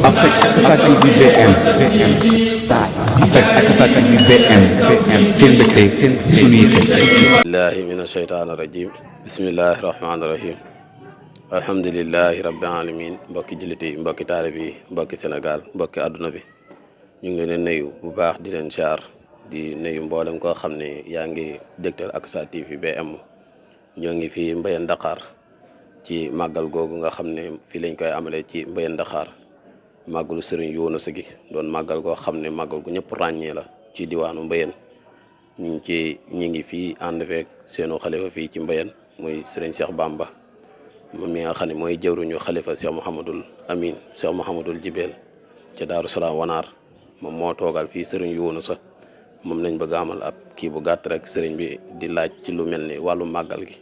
Avec Akasa TV BM avec Akasa TV BM seen mbégte seen suñu yite. billahi min asheytaan rajim bismillahi rahmaani rahim alhamdulilahi rabbil alamin mbokki jullit yi mbokki taalib yi mbokki Sénégal mbokki àdduna bi ñu ngi leen nuyu bu baax di leen siyaar di nuyu mboolem koo xam ne yaa ngi dégtal Akasa TV BM ñoo ngi fii Mbayeen Dakar ci màggal googu nga xam ne fii lañ koy amalee ci Mbayeen Dakar màggalu sëriñ Yuunus gi doon màggal goo xam ne màggal gu ñëpp ràññee la ci diwaanu Mbayeen ñu ngi fii ànd feek seenu xalifa fii ci Mbayeen muy sëriñ Cheikh Bamba moom mi nga xam ne mooy jëwruñu xalifa Cheikh Mouhamadul Amin Cheikh Mouhamadul Jibeel ca Daaru Salaam Wanaar moom moo toogal fii sëriñ Yuunus moom lañ bëgg amal ab kii bu gàtt rek sëriñ bi di laaj ci lu mel ni wàllu màggal gi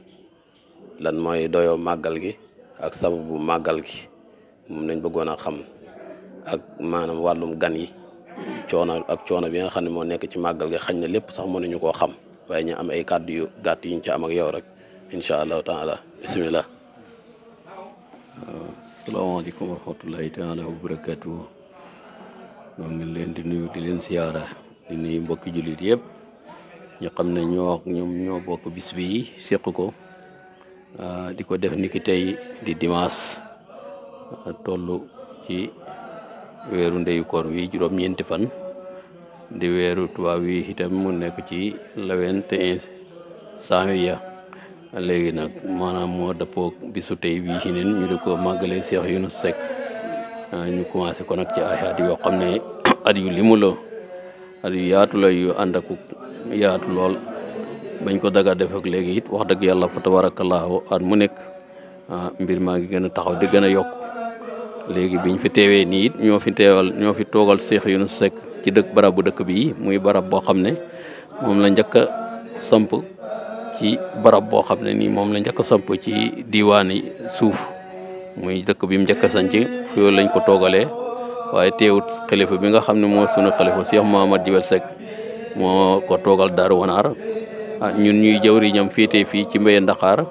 lan mooy doyoo màggal gi ak sababu màggal gi moom lañ bëggoon a xam ak maanaam wàllum gan yi coono bi nga xam ne moo nekk ci màggal gi xañ na lépp sax mënuñu koo xam waaye ñu am ay kàddu yu gàtt yuñ ci am ak yow rek incha allahu taala bisimilah. asalaamaaleykum wa rahmatullahi taala wa barakatuh ñoo ngi leen di nuyu di leen siyaara di nuyu mbokki jullit yëpp ñu xam ne ñoo bokk bis bi séq ko di ko def niki tey di dimanche toll ci weeru ndeyu koor wi juróom-ñeenti fan di weeru tubaab wi itam mu nekk ci le 21 janvier léegi nag maanaam moo dëppoo bisu tey bii ci nen ñu di ko màggalee Cheikh Yunus Seck ñu commencé ko nag ci ay at yoo xam ne at yu limu la at yu yaatu la yu ànd ak yaatu lool bañ ko daga def ak léegi it wax dëgg yàlla fa tabarakallahu at mu nekk mbir maa ngi gën a taxaw di gën a yokk léegi biñ fi teewee nii it ñoo fi toogal Cheikh Yunus Seck ci barabu dëkk bi muy barab boo xam ne moom la njëkk a samp ci barab boo xam ne nii moom la njëkk a samp ci diwaani suuf muy dëkk bi mu njëkk a sanc fi lañ ko toogalee waaye teewut xalifa bi nga xam ne moo sunu xalifa Cheikh Mouhamad Jibel Seck moo ko toogal Daaru Wanaar ñun ñuy jawriñam féetee fii ci Mbayeen Dakar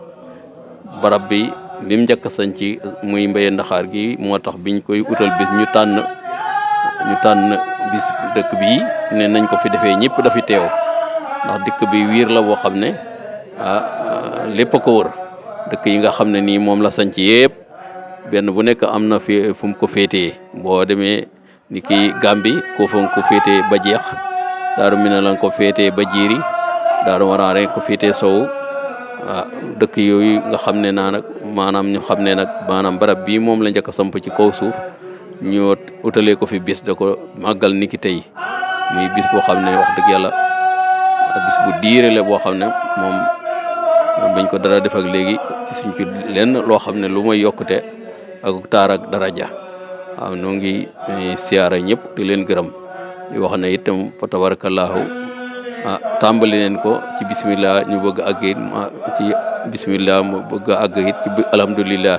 barab bi mu njëkk a sanc muy Mbayeen Dakar gi moo tax biñ koy utal bis ñu tànn bis dëkk bi ne nañ ko fi defee ñëpp dafi teew ndax dëkk bi wiir la boo xam ne lépp a ko wër dëkk yi nga xam ne nii moom la sanc yëpp benn bu nekk am na fi fu mu ko féetee boo demee ni ki Gàmbi ko fa ko féetee ba jeex Daaru Mina la ko féetee ba jiiri Daaru Wanaar ko féetee sow dëkk yooyu nga xam ne maanaam ñu xam ne nag maanaam barab bii moom la njëkk a samp ci kaw suuf ñu utalee ko fi bis da ko màggal ni ki tey muy bis boo xam ne wax dëgg yàlla bis bu diire la boo xam ne moom bañ ko dara def ak léegi ci suñ ci lenn loo xam ne lu may yokkute ak taar ak daraja waaw noo ngi siyaara ñëpp di leen gërëm di wax ne itam fa tabarakallahu tàmbali neen ko ci bismillah ñu bëgg àgg it ci bismillah mu bëgg a àgg it ci alhamdulillah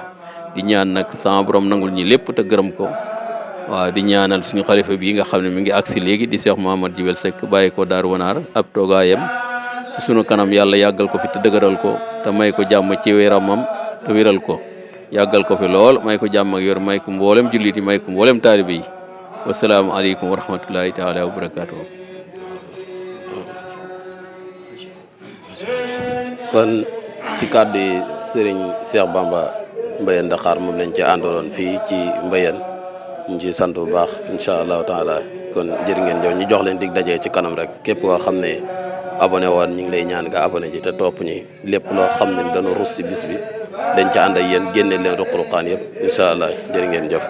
di ñaan nag sama borom nangul ñi lépp te gërëm ko waaw di ñaanal suñu xalifa bii nga xam ne mi ngi agsi léegi di Cheikh Mouhamad Jibel Seck bàyyi ko Daaru Wanaar ab toogaayam ci sunu kanam yàlla yàggal ko fi te dëgëral ko te may ko jàmm ci wéramam te wéral ko yàggal ko fi lool may ko jàmm ak yor may ko mboolem jullit yi may ko mboolem taalibe yi wasalaamu aleykum wa rahmatullahi taala wa barakatuh kon ci kàddu yi sëriñ Cheikh Bamba Mbayeen Dakar moom lañ ci àndaloon fii ci Mbayeen ñu ci sant bu baax incha allahu taala kon jërë ngeen jëf ñu jox leen dig daje ci kanam rek képp koo xam ne abonné woon ñu ngi lay ñaan nga abonné ji te topp ñi lépp loo xam ne dana rus si bis bi dañ ci ànd ak yéen génne leen ruq-ruqaan yëpp incha allah jërë ngeen jëf.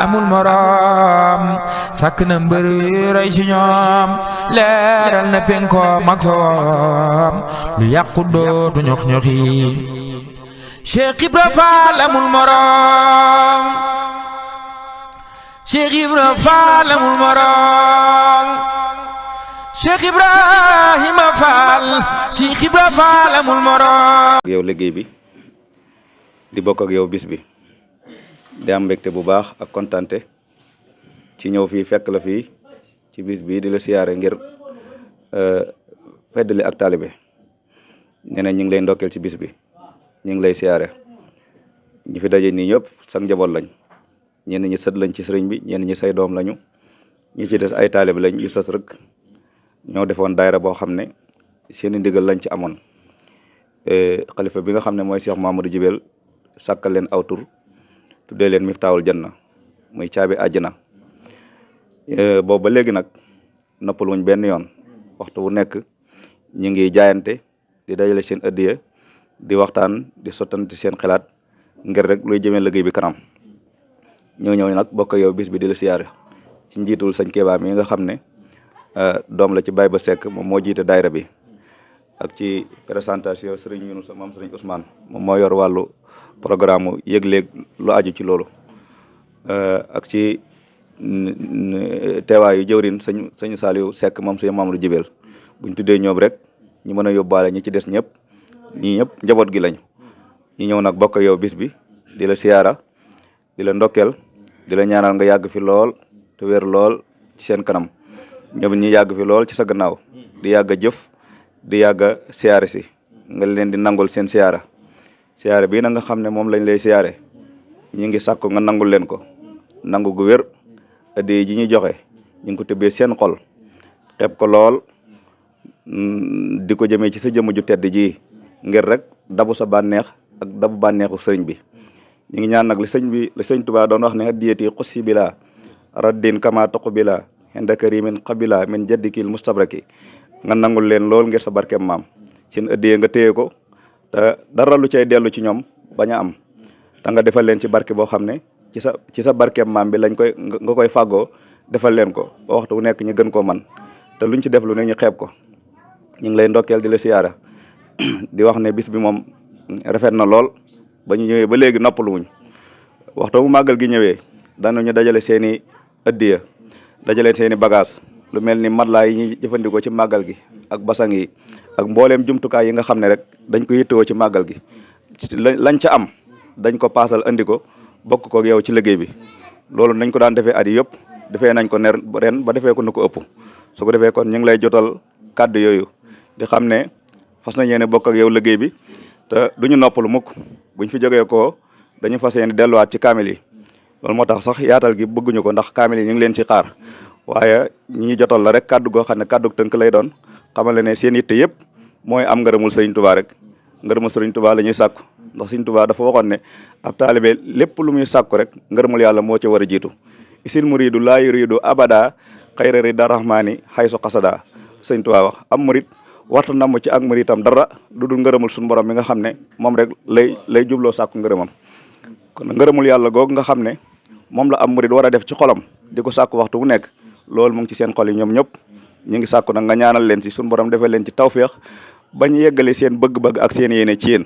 amul morom sàkk na mbër rey ci ñoom leeral na penkoom ak soom lu yàqu dootu ñox ñoxi Cheikh Ibra Fall amul morom Cheikh Ibra Fall amul morom Cheikh Ibrahima Fall Cheikh Ibra Fall amul morom yow liggéey bi di bokk ak yow bis bi di am mbégte bu baax ak kontante ci ñëw fii fekk la fii ci bis bii di la siyaare ngir feddali ak taalibe ñeneen ñu ngi lay ndokkeel ci bis bi ñu ngi lay siyaare ñi fi daje nii ñëpp sax njaboot lañ ñenn ñi sët lañ ci sëriñ bi ñenn ñi say doom lañu ñi ci des ay taalibe lañ yu sës rek ñoo defoon daayira boo xam ne seeni ndigal lañ ci amoon xalifa bi nga xam ne mooy Cheikh Mamadou Jibel sàkkal leen aw tur tuddee leen Miftaahul Janna muy caabi àjjana boobu ba léegi nag noppal wuñ benn yoon waxtu wu nekk ñu ngi jaayante di dajale seen addiya di waxtaan di sottante seen xalaat ngir rek luy jëmee liggéey bi kanam ñoo ñëw nag bokk yow bis bi di la siyaare ci njiitul sëñ Kéba mi nga xam ne doom la ci Baye Ba Seck moom moo jiite daayira bi ak ci présentation sëriñ Yunus moom sëriñ Ousmane moom moo yor wàllu programme yëg-léeg lu aju ci loolu ak ci teewaayu jëwrin sëñ Saliou Seck moom sëñ Mamadou Jibel buñ tuddee ñoom rek ñu mën a yóbbaale ñi ci des ñëpp ñii ñëpp njaboot gi lañu ñu ñëw nag bokk yow bis bi di la siyaara di la ndokkeel di la ñaanal nga yàgg fi lool te wér lool ci seen kanam ñoom ñi yàgg fi lool ci sa gannaaw di yàgg a jëf di yàgg a siyaare si nga leen di nangul seen siyaara bii na nga xam ne moom lañ lay siyaare ñi ngi sàkku nga nangul leen ko nangu gu wér addiya ji ñu joxe ñu ngi ko tëbbee seen xol xeeb ko lool di ko jëmee ci sa jëmm ju tedd ji ngir rek dabu sa bànneex ak dabu bànneexu sëriñ bi ñu ngi ñaan nag li sëñ Tuubaa doon wax ne hadiyati xussi bila raddin kama toqu bila inda karimin qabila min jaddikil mustabraki nga nangul leen lool ngir sa barkeem maam seen addiya nga téye ko te dara lu cay dellu ci ñoom bañ a am te nga defal leen ci barke boo xam ne ci sa barkeem maam bi lañ koy nga koy fàggoo defal leen ko ba waxtu wu nekk ñu gën koo man te luñ ci def lu ne ñu xeeb ko ñu ngi lay ndokkeel di la siyaara di wax ne bis bi moom rafet na lool ba ñu ñëwee ba léegi noppalu wuñ waxtu bu màggal gi ñëwee danañu dajale seeni addiya dajale seeni bagage lu mel ni matelas yi ñuy jëfandikoo ci màggal gi ak basang yi ak mbooleem jumtukaay yi nga xam ne rek dañ ko yittewoo ci màggal gi lañ ca am dañ ko paasal andi ko bokk ko yow ci liggéey bi loolu nañ ko daan defee at yi yëpp defee nañ ko ren ba defee ko nu ko ëpp su ko defee kon ñu ngi lay jotal kàddu yooyu di xam ne fas nañ yéene bokk ak yow liggéey bi te duñu noppalu mukk buñ fi jógee ko dañu fas yéene delluwaat ci kaamil yi loolu moo tax sax yaatal gi bëgguñu ko ndax kaamil yi ñu ngi leen ci xaar waaye ñi jotal la rek kàddu goo xam ne kàddu tënk lay doon xamale ne seen yitte yëpp mooy am ngërëmul sëriñ Tuubaa rek ngërëmul sëriñ Tuubaa la ñuy sàkku ndax sëriñ Tuubaa dafa waxoon ne ab taalibe lépp lu muy sàkku rek ngërëmul yàlla moo ci war a jiitu isil muridu laa yuridu abada xayra rida rahmani xaysu xasada sëriñ Tuubaa wax am murid warta namm ci ak muritam dara du dul ngërëmul suñu borom mi nga xam ne moom rek lay jubloo sàkku ngërëmam kon ngërëmul yàlla googu nga xam ne moom la am murid war a def ci xolam di ko sàkku waxtu wu nekk loolu mu ngi ci seen xol yi ñoom ñëpp ñu ngi sàkku nag nga ñaanal leen ci suñu borom defal leen ci tawféex bañ yeggale seen bëgg-bëgg ak seen yéene ci yéen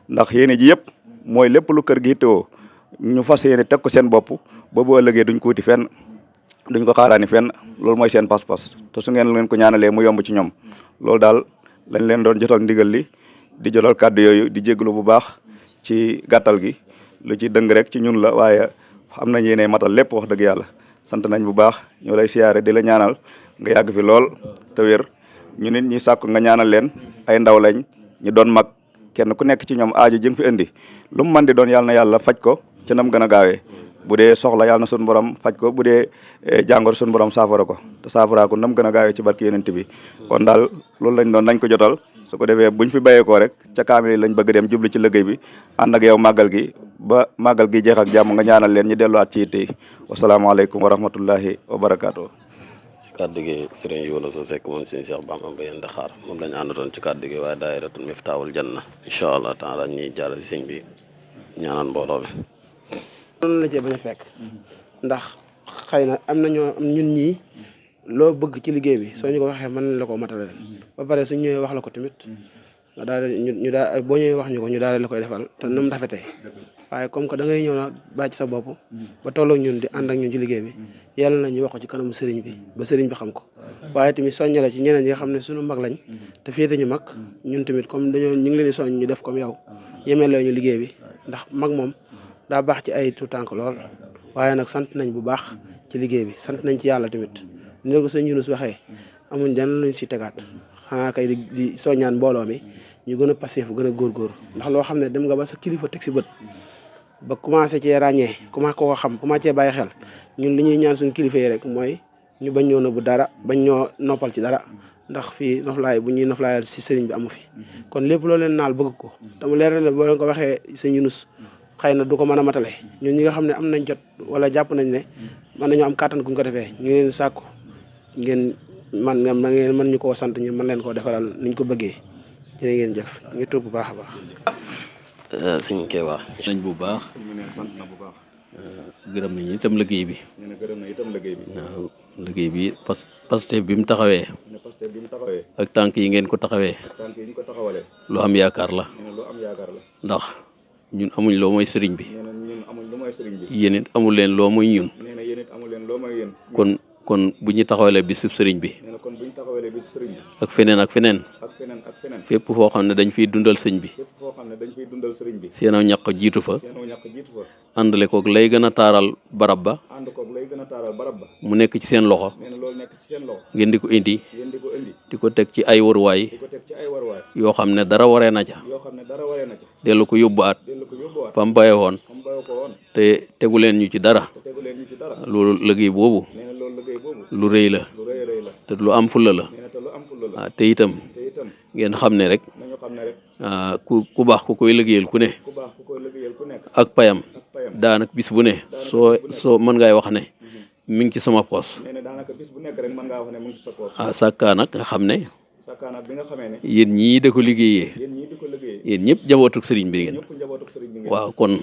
ndax yéene ji yëpp mooy lépp lu kër gi teewoo ñu fas yéene teg ko seen bopp ba bu ëllëgee duñ ko wuti fenn duñ ko xaaraani fenn loolu mooy seen pas-pas te su ngeen leen ko ñaanalee mu yomb ci ñoom loolu daal lañ leen doon jotal ndigal li di jotal kàddu yooyu di jégalu bu baax ci gàttal gi lu ci dëng rek ci ñun la waaye am nañ yéene matal lépp wax dëgg yàlla sant nañ bu baax ñoo lay siyaare di la ñaanal nga yàgg fi lool te wér ñu nit ñi sàkku nga ñaanal leen ay ndaw lañ ñu doon mag kenn ku nekk ci ñoom aajo jëm fi indi lu mu mën di doon yàlla na yàlla faj ko ci nam gën a gaawee bu dee soxla yàlla na suñu borom faj ko bu dee jàngoro suñu borom saafara ko te saafara ko nam gën a gaawee ci barke yonent bi kon daal loolu lañ doon nañ ko jotal su ko defee buñ fi bàyyeekoo rek ca kaamil yi lañ bëgg dem jublu ci liggéey bi ànd ak yow màggal gi ba màggal gi jeex ak jàmm nga ñaanal leen ñu delluwaat ci yitte yi wasalaamaaleykum wa rahmatullahi wa barakaatu. ci kàddu gi sëriñ Yunusa Seck moom sëriñ Cheikh Bamba Mbayeen Daxaar moom lañ àndatoon ci kàddu gi waaye daayiratul Miftaahul Janna incha allah taala ñuy jàllale sëñ bi ñaanal mbooloo mi noonu la cee bañ a fekk ndax xëy na am na ñoo am ñun ñii loo bëgg ci liggéey bi soo ñu ko waxee mën nañ la ko matale ba pare suñ ñëwee wax la ko tamit nga daal ñu daal boo ñëwee wax ñu ko ñu daal la koy defal te nu mu rafetee waaye comme que da ngay ñëw na bàcc sa bopp ba tolloog ñun di ànd ak ñun ci liggéey bi yàlla na ñu wax ko ci kanamu sëriñ bi ba sëriñ bi xam ko waaye tamit soññale ci ñeneen yi nga xam ne suñu mag lañ te féete ñu mag ñun tamit comme dañoo ñu ngi leen di soññ ñu def comme yow yemeeloo ñu liggéey bi ndax mag moom daa baax ci ay tout tànk lool waaye nag sant nañ bu baax ci liggéey bi sant nañ ci yàlla tamit ni ko sëñ Yunus waxee amuñ dana luñ si tegaat xanaa kay di soññaan mbooloo mi ñu gën a passif gën a góorgóor ndax loo xam ne dem nga ba sa kilifa teg si bët ba commencé cee ràññee commencé koo xam commencé cee bàyyi xel ñun li ñuy ñaan suñu kilifa yi rek mooy ñu bañ ñoo nëbbu dara bañ ñoo noppal ci dara ndax fii noflaay bu ñuy noflaayal si sëriñ bi amu fi kon lépp loo leen naal bëgg ko dama leer na boo leen ko waxee sëñ Yunus xëy na du ko mën a matale ñun ñi nga xam ne am nañ jot wala jàpp nañ ne mën nañoo am kàttan guñ ko defee ñu ngi leen sàkku ngeen ngeen mën ñu koo sant ñu mën leen koo defaral niñ ko bëggee jërë ngeen jëf ñu tuub bu baax a baax. sëñ Kewa. nañ bu baax sant na bu baax. gërëm nañu itam liggéey bi. nee na gërëm na itam liggéey bi. waaw liggéey bi Pastef bi mu taxawee. ne Pastef bi mu taxawee. ak tànk yi ngeen ko taxawee. tànk yi ñu ko taxawalee. lu am yaakaar la. nee na lu am yaakaar la. ndax ñun amuñ loo mooy sëriñ bi. nee na ñun amuñ lu mooy sëriñ bi. yéen it amul leen loo mooy ñun. nee na yéen it amul leen loo mooy yéen. kon bu ñu taxawalee bisub sëriñ bi. nee na kon bu ñu taxawalee bis sëriñ bi. ak feneen ak feneen. ak feneen ak feneen. fépp foo xam ne dañ fiy dundal sëñ bi. fépp foo xam ne dañ fiy dundal sëriñ bi. seenaw ñaq jiitu fa. seenoo ñàkk jiitu fa. àndale koog lay gën a taaral barab ba. ànd koog lay gën a taaral barab ba. mu nekk ci seen loxo. nee na loolu nekk ci seen loxo. ngeen di ko indi. yéen di ko indi. di ko teg ci ay waruwaay. di ko teg ci ay warwaay. yoo xam ne dara waree na ca. yoo xam ne dara waree na ca. dellu ko yóbbuwaat. dellu ko yóbbuwaat. fa mu baye woon. comme bayoo ko woon. te tegu leen ñu ci dara. te tegu leen ñu ci dara. loolu liggéey boobu. nee na loolu liggéey boobu. lu rëy la. lu rëy rëy la. te lu am fulla la. nee na te lu am fulla la. te itam te itam ngeen xam ne rek nañu xam ne rek. ku baax ku koy liggéeyal ku ne. ku baax ku koy liggéeyal ku nekk. ak payam. ak payam. daanak bis bu ne. soo mën ngay wax ne mi ngi ci sama poos. nee na daanaka bis bu nekk rek mën ngaa wax ne mu ngi ci sa poos. sàkkaa nag nga xam ne sakkaana bi nga xamee ne. yéen ñii da ko liggéeyee. yéen ñii di ko liggéeyee. yéen ñëpp jabootuk sëriñ bi ngeen. ñëpp njabootu sëriñ bi ngeen. waaw kon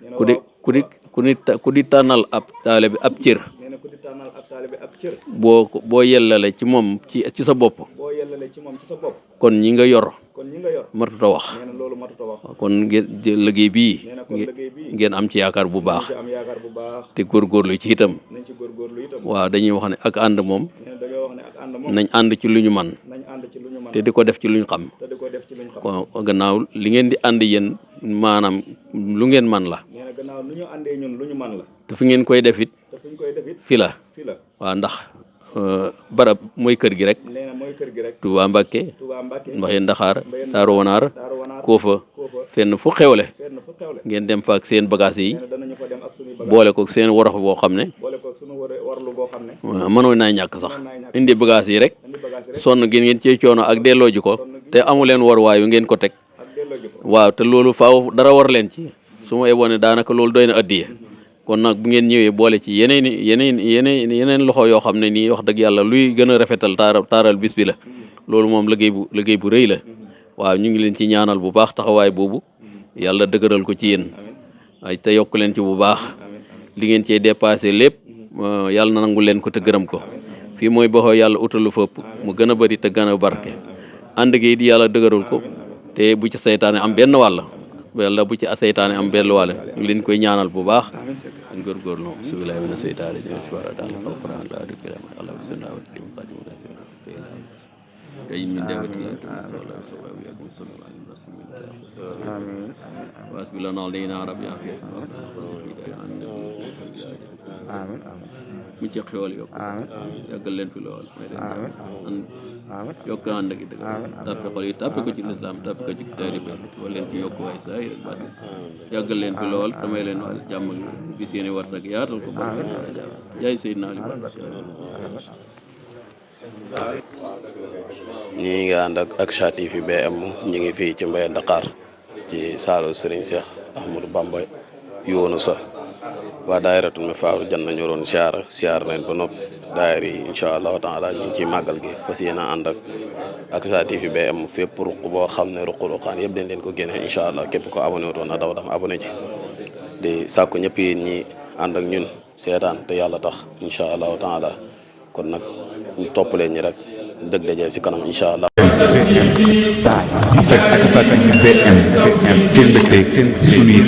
nee na ku di tànnal ab taalibe ab cër. nee na ku di tànnal ab taalibe ab cër. boo yellale ci moom ci sa bopp. boo yellale ci moom ci sa bopp. kon ñi nga yor. kon ñi nga yor. matuta wax. nee na loolu matuta wax. kon ngeen liggéey bii. nee na kon liggéey bii. ngeen am ci yaakaar bu baax. ci am yaakaar bu baax. te góorgóorlu ci itam. nañ ci góorgóorlu itam. waaw dañuy wax ne ak ànd moom. nee na dañoo wax ne ak ànd moom. nañ ànd ci lu ñu man nañ ànd ci lu ñu mën. te di ko def ci lu ñu xam. te di ko def ci lu ñu xam. kon gannaaw li ngeen di ànd yéen maanaam lu ngeen man la. nee na gannaaw lu ñu àndee ñun lu ñu man la. te fi ngeen koy def it te fu ñu koy def it. fi la. fi la. waaw ndax barab mooy kër gi rek. nee na mooy kër gi rek. Touba Mbakke. Touba Mbakke. Mbaxee Ndaxaar. Daaru Wanaar. Daaru Wanaar. Koofa. Koofa. fenn fu xewle. fenn fu xewle. ngeen dem fa ak seen bagage yi. nee na danañu fa dem ak suñuy bagage. boole ko seen warax boo xam ne. boole ko suñu warlu boo xam ne. mënoon naa ñàkk sax. mënoon naa ñàkk. indi bagage yi rek. indi bagage rek. sonn gi ngeen cee coono ak delloo ji ko. te amu leen waruwaay wi ngeen ko teg. ak delloo ji ko. waaw te loolu faaw dara war leen ci. su ma yeboo ne daanaka loolu doy na addiye. kon nag bu ngeen ñëwee boole ci yeneen loxo yoo xam ne nii wax dëgg yàlla luy gën a rafetal taaral bis bi la. loolu moom liggéey bu rëy la. waaw ñu ngi leen ci ñaanal bu baax taxawaay boobu. yàlla dëgëral ko ci yéen. ay te yokk leen ci bu baax. li ngeen cee dépassé lépp. yàlla na nangu leen ko te gërëm ko. fii mooy baxoo yàlla utalu fëpp mu gën a bëri te gën a barke. ànd gi it yàlla dëgëral ko. te bu ci saytaane am benn wàll. yàlla bu ci seytaane am benn wàll ñu ngi leen koy ñaanal bu baax. dañ góorgóorlu bismillahi mina seytaane rajim subhana taala alquran la dikra allah sunna wa tim qadim la kay min dawati la sallallahu alaihi wa sallam amin wasbilana alayna rabbi afiyat amin mu ci xewal yokk yàggal leen fi lool yokk ànd ak dëgg tàppe xol yi tàppe ko ci lislaam tàppe ko ci taalibe wala leen ci yokk waay saa yi rek baat yàggal leen fi lool tamay leen jàmm bi seeni war sag yaatal ko barke yaay Seydina Ali ñi nga ànd ak Aksha TV BM ñi ngi fii ci Mbaye Dakar ci saalu Serigne Cheikh Ahmadou Bamba yoonu sa waa daayiratul Mifaahu Janna ñoo doon siyaar nañ ba noppi daayira yi incha allahu taala ñu ngi ciy màggal gi fas yéene ànd ak Aksha TV BM fépp ruq boo xam ne ruq-ruqaan yëpp dañ leen ko génne incha allah képp ko abonné wutoon na daw dama abonné ci di sàkku ñëpp yi ñi ànd ak ñun seetaan te yàlla tax incha allahu taala kon nag ñu topp leen ñi rek dëgg dajee si kanam incha allah. en fait ak Fatou BM film de tey film suñu